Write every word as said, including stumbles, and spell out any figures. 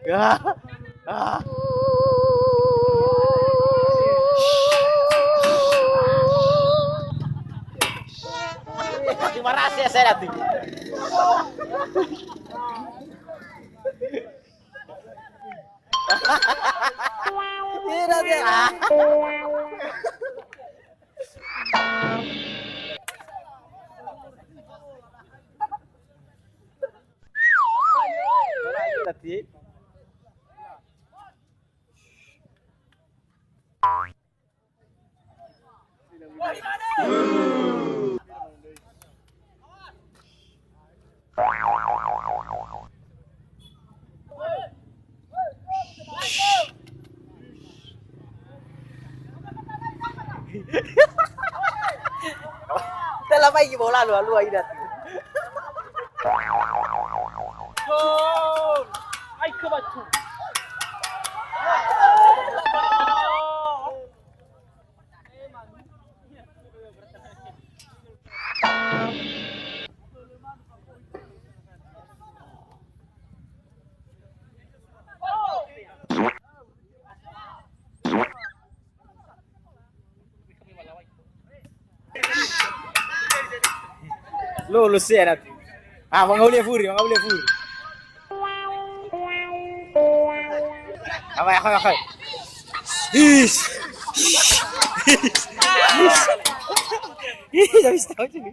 Ya. Ah. Terima kasih, saya Ratu. Tidak, tidak. Tadi. Telah baigi bola lua-lua ida. Gol! Ai ke batu. Lo, lo se, Ratu. Ah, mangawuli furi, mangawuli furi. Apa ya, apa ya, apa ya? Is. Is, habis tahu sini.